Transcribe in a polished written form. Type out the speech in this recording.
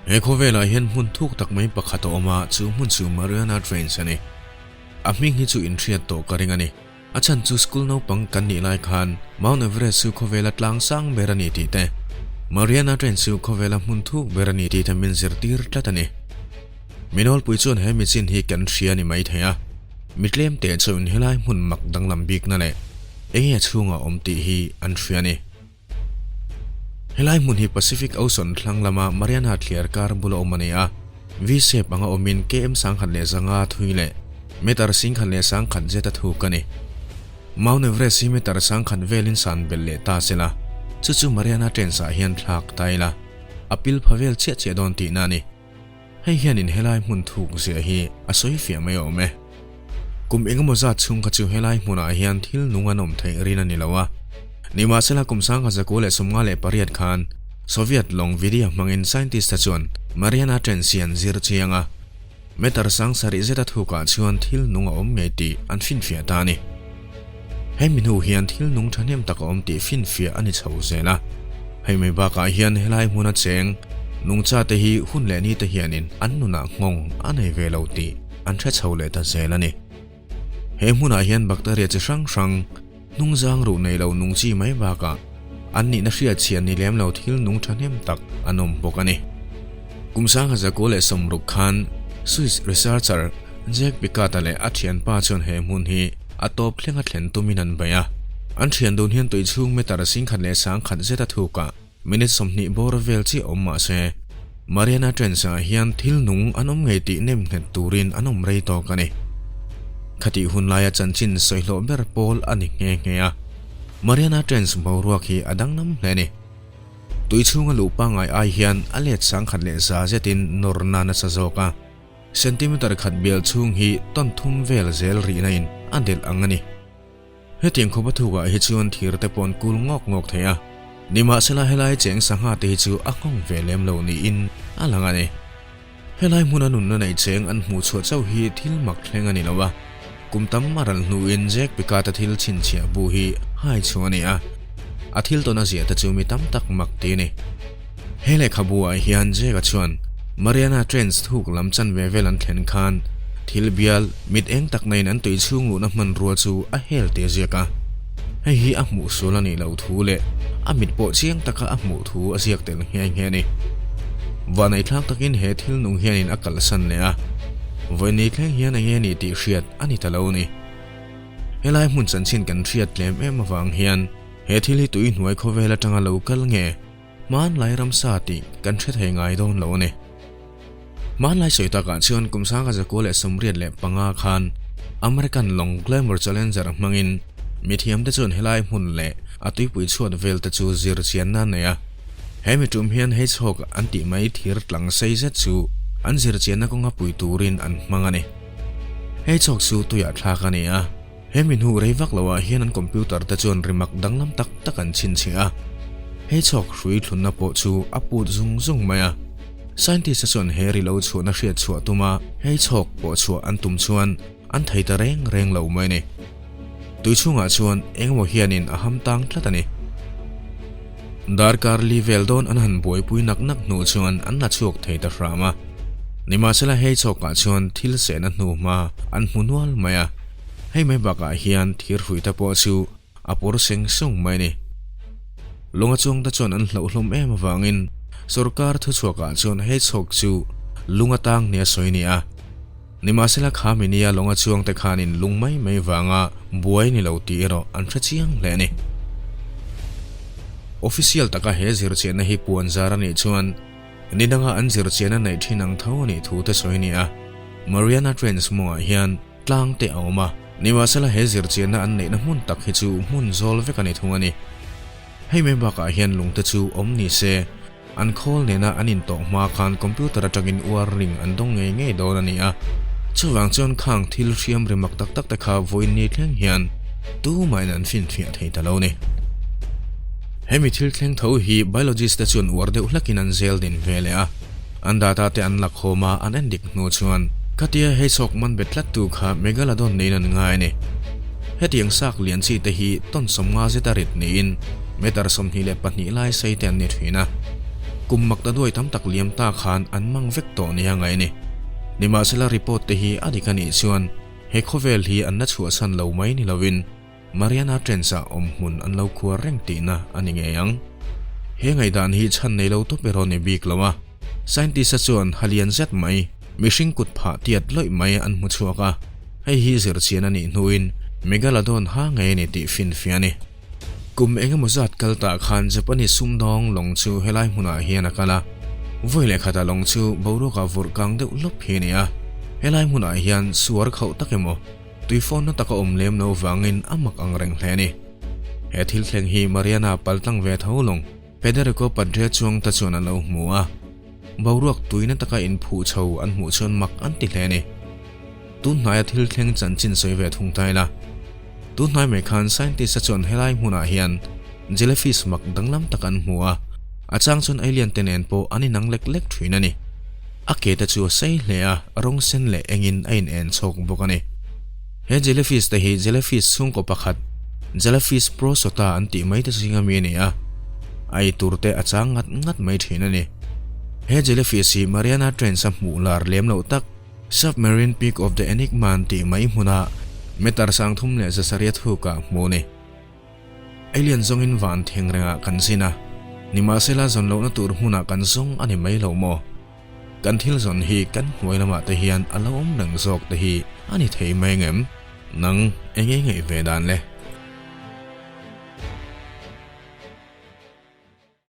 He khawvelah hian hmun thuk tak mai pakhat a awm a, chu hmun chu Mariana Trench a ni. A hming hi chu inhriat tawh ka ring a ni. A chhan chu school naupang kan nih lai khan Mount Everest chu khawvela tlang sang ber a ni tih te, Mariana Trench chu khawvela hmun thuk ber a ni tih te min zirtir tlat a ni. Minawlpui chuan he michin hi kan hria ni mai thei a, mi tlem teh chuan helai hmun mak danglam bikna leh enge a chhungah awm tih hi an hria a ni. Helai hmun hi Pacific Ocean thlang lama Mariana thliar kar bula awm a ni a, V-shape anga awmin km 1005 thui leh meter 10,100 zeta thuk a ni. Mount Everest hi meter 10,000 velin san belh leh ta se la, chu chu Mariana Trench-ah hian thlak ta ila, a pil pha vel chiah chiah dawn tihna a ni. Hei hianin helai hmun thuk ziah hi a sawi fiah mai awm e. Kum engemaw zat chhung kha chu helai hmunah hian thil nung an awm theih rin a ni lo a. Nimahsela kum 1958 khan Soviet lawng video hmangin scientist te chuan Mariana Trench hi an zir chiang a. Meter 7000 zeta thukah chuan thil nung a awm ngei tih an finfiah ta a ni. Hemi hnu hian thil nung thahnem tak a awm tih finfiah a ni chho zel a. Hei mai bakah hian helai hmuna cheng nungcha te hi hun leh ni te hianin an nunah nghawng a nei ve lo tih an hre chho leh ta zel a ni. He hmunah hian bacteria chi hrang hrang, hnungzang ruh nei lo nung chi mai bakah an nihna hriat chhian ni lem lo thil nung thahnem tak an awm bawk a ni. Kum 1960 khan Swiss researcher Jack Piccata leh a thianpa chuan he hmun hi a tawp thlenga thlen tumin an bei a. An thian dun hian tui chhung meter 10,100 zeta thukah minute 20 bawr vel chiah awm mah se, Mariana Trench-ah hian thil nung an awm ngei tih nem nghet turin an awm rei tawk a ni. Khatih hun laia chanchin sawihlawh ber pawl a ni nghe nghe a. Mariana Trench boruak hi a danglam hle a ni. Tui chhunga luh pangngai ai hian a let 1100 zetin nawrna nasa zawk a. Centimeter khat bial chhung hi tawn thum vel zel rihna in a delh ang a ni. Hetiang khawpa thukah hi chuan thir te pawh an kul ngawk ngawk thei a, nimahsela helai cheng sangha te hi chu a nghawng ve lem lo niin a lang a ni. Helai hmuna nunna nei cheng an hmuh chhuah chauh hi thil mak thleng a ni lo a, kum tam a ral hnuin Jack Pickard-a thil chhinchhiah bu hi hai chhuah a ni a, a thil tawn a ziah te chu mi tam tak mak ti a ni. He lehkhabu ah hian Jack-a chuan Mariana Trench thuk lam chanve vel an thlen khan thil bial mit eng tak naiin an tui chhung luhna hmanrua chu a hel tih a ziak a. Hei hi a hmuh sual a nih loh thu leh a mit pawh chiang taka a hmuh thu a ziak tel nghe nghe a ni. Vanaihthlak takin he thil nung hianin a kalsan leh a, vawiin ni thleng hian enge a nih tih hriat a ni ta lo a ni. Helai hmun chanchin kan hriat tlem em avang hian he thil hi tui hnuai khawvel atanga lo kal nge Hmanlai ramsa tih kan hre thei ngai dawn lo a ni. Hmanlai sawi takah chuan kum 1985 khan American lawng Glamour Challenger hmangin mithiamte chuan helai hmun leh a tuipui chhuat vel te chu zir chianna an nei a. He mi tum hian Hedgehog an tih mai thir tlang sei zet chu an zir chianna kawnga pui turin an hmang a ni. Hedgehog chu tuiah thlak a ni a. He mi hnu rei vak loah hian an computer te chuan rimak danglam tak tak an chhinchhiah a, hei chhawk hrui thlunna pawh chu a put zung zung mai a. Scientist te chuan he ri lo chhuahna hriat chhuah tuma hei chhawk pawh chhuah an tum chuan an thei ta reng reng lo mai a ni. Tui chhungah chuan engemaw hianin a ham tang tlat a ni. Darkar li vel dawn an han buaipui nak nak hnu chuan an la chhuak thei ta hram a. Nimahsela hei chhawkah chuan thil sehna hnu hma an hmu nual mai a. Hei mai bakah hian thir hruite pawh chu a pawr seng sung mai a ni. Lunga chuangte chuan an hlauhlawm em avangin sorkar thuchhuakah chuan hei chhawk chu lung atang nia sawi a ni a. Nimahsela kha minia lunga chuangte khanin lung mai mai vanga buai ni lo tih erawh an hre chiang hle a ni. Official taka he zirchianna hi puan zar a nih chuan ni danga an zirchianna neih thin ang tho a nih thu te sawi a ni a. Mariana Trench mawngah hian Tlang te a awm a, nimahsela he zirchianna an neihna hmun tak hi chu hmun zawl vek a ni thung a ni. Hei mai bakah hian lungte chu awm ni se, an khawl nena an intawh hma khan computer atangin warning an dawng ngei ngei dawn a ni a. Chuvang chuan khang thil hriam ri mak tak tak te kha vawiin ni thleng hian tumahin an finfiah thei ta lo ni. Hemi thil thleng tho hi biologist te chuan uar deuh hlakin an zel din ve leh a. An data te an la khawm a, an en dik hnu chuan khatia hei chhawk man bet tlat tu kha Megalodon niin an ngai a ni. Hetiang sak lian chi te hi tawn 50 zeta rit niin meter 22 lai sei te an ni thin a. Kum maktaduai tam tak liam ta khan an mang vek tawh nia ngaih a ni. Nimahsela report te hi a dik a nih chuan he khawvel hi an la chhuahsan lo mai ni lovin Mariana Trench ah awm hmun an lo khuar reng tihna a ni ngei ang. He ngaihdan hi chhan nei lo tawp erawh ni bik lo a, scientist a chuan ha lian zet mai, mihring kut phah tiat lawih mai an hmu chhuak a, hei hi zirchian a nih hnuin Megalodon ha ngei a ni tih finfiah a ni. Kum eng emaw zat kal tah khan Japanese sumdawng lawng chu helai hmunah hian a kal a, vawi leh khatah lawng chu boruakah vurh kang deuh lawp hi a ni a. Helai hmunah hian suar khauh tak emaw, tuifawnna taka awm lem lo vangin a mak ang reng hle a ni. He thil thleng hi Mariana paltlang ve tho lawng Federico Padre chuang ta chuan a lo hmu a, boruak tuina taka inphuh chho an hmuh chuan mak an ti hle a ni. Tun hnaia thil thleng chanchin sawi ve thung ta ila. Tun hnai mai khan scientist-a chuan helai hmunah hian jellyfish mak danglam tak an hmu a, a chang chuan alien te nen pawh an inang lek lek thin a ni. A ke te chu a sei hle a, rawng sen leh engin a in en chhawk bawk a ni. He jellyfish te hi jellyfish chhungkaw pakhat, Jellyfish prosota an tih mai te zinga mi a ni a, a ei tur te a chang ngat ngat mai thin a ni. He jellyfish hi Mariana Trench-a hmuh lar lem loh tak, Submarine Peak of the Enigma an tih mai hmunah meter 38 thukah hmuh a ni. Alien zawngin van theng rengah kan zin a, nimahsela zawn lohna tur hmunah kan zawng a ni mai lo maw? Kan thil zawn hi kan hnuai lamah te hian a lo awm reng zawk te hi a ni thei mai ngem? Nang eng nge ngaih ve dan le?